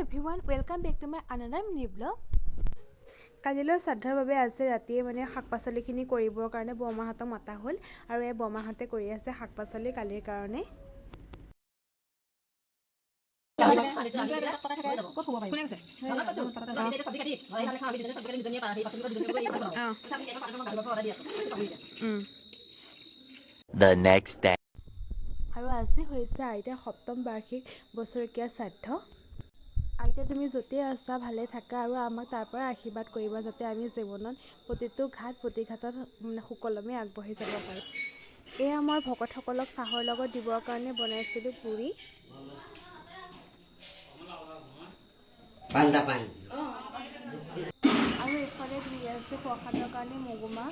Everyone, welcome back to my another mini vlog. কালিলৈ শ্ৰাদ্ধৰ বাবে আজি ৰাতিয়ে মানে শাক পাচলিখিনি কৰিবৰ কাৰণে বৰমাহঁতক মাতা হ'ল আৰু এই বৰমাহঁতে কৰি আছে শাক পাচলি কালিৰ কাৰণে। The next day. আৰু আজি হৈছে আইতাৰ সপ্তম বাৰ্ষিক বছৰেকীয়া শ্ৰাদ্ধ। আইতা, তুমি য'তেই আছা ভালে থাকা আৰু আমাক তাৰ পৰা আশীৰ্বাদ কৰিবা, যাতে আমি জীৱনত প্ৰতিটো ঘাট প্ৰতিঘাতত মানে সুকলমে আগবাঢ়ি যাব পাৰোঁ। এয়া মই ভকতসকলক চাহৰ লগত দিবৰ কাৰণে বনাইছিলোঁ পুৰি। পাণ্ডা পানী। আৰু এইফালে ধুই আছে প্ৰসাদৰ কাৰণে মগুমাহ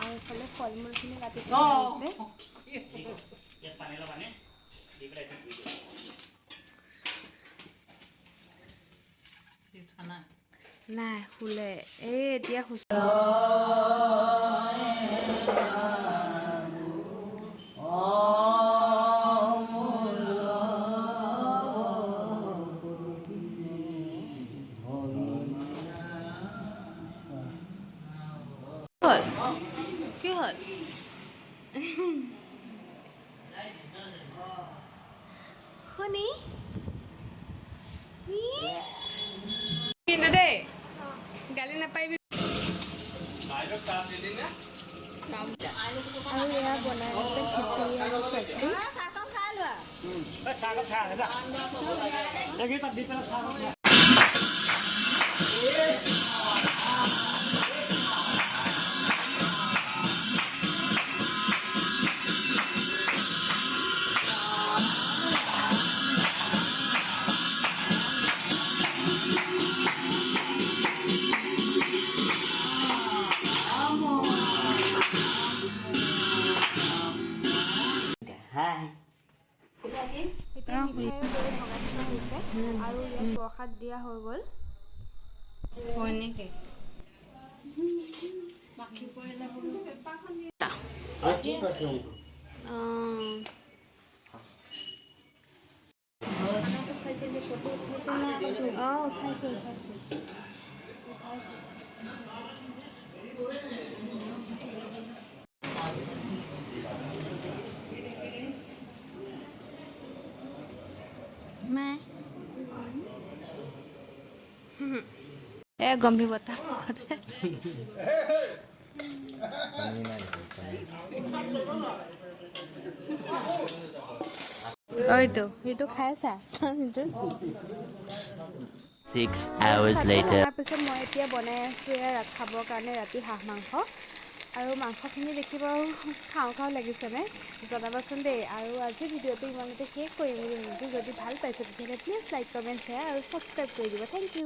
আৰু এইফালে ফল মূলখিনি কাটি থোৱা হৈছে। পানী অলপ আনে দি পেলাই এইটো ধুই দিওঁ। নাই, শুলে। এই এতিয়া সুস্থ। হ'ল, কি হ'ল? শুনি কিন্তু দেই গালি নাপাৰিবি। আৰু এয়া বনাই আছে খিচিৰি আৰু চব্জি। চাহকাপ খাই আহে যা। এই তাত দি পেলাই চাহকাপ খা। হাই। এতিয়া মিঠাই আৰু দৈ ভগাই থকা হৈছে আৰু ইয়াত প্ৰসাদ দিয়া হৈ গ'ল। হয় নেকি? অ, কি কৈছো? অঁ। অঁ, উঠাইছোঁ, উঠাইছোঁ, উঠাইছোঁ। মা এ গম্ভীৰ বতাহ মুখতে। পানী নাই দেখোন, পানী। এইটো সেইটো খাইছা সেইটো। 6 hours later. তাৰপিছত মই এতিয়া বনাই আছোঁ এয়া খাবৰ কাৰণে ৰাতি হাঁহ মাংস। আৰু মাংসখিনি দেখি বাৰু খাওঁ খাওঁ লাগিছেনে, জনাবাচোন দেই। আৰু আজি ভিডিঅ'টো ইমানতে শেষ কৰিম বুলি ভাবিছোঁ। যদি ভাল পাইছে, তেতিয়াহ'লে প্লিজ লাইক, কমেণ্ট, শ্বেয়াৰ আৰু ছাবস্ক্ৰাইব কৰি দিব। Thank U.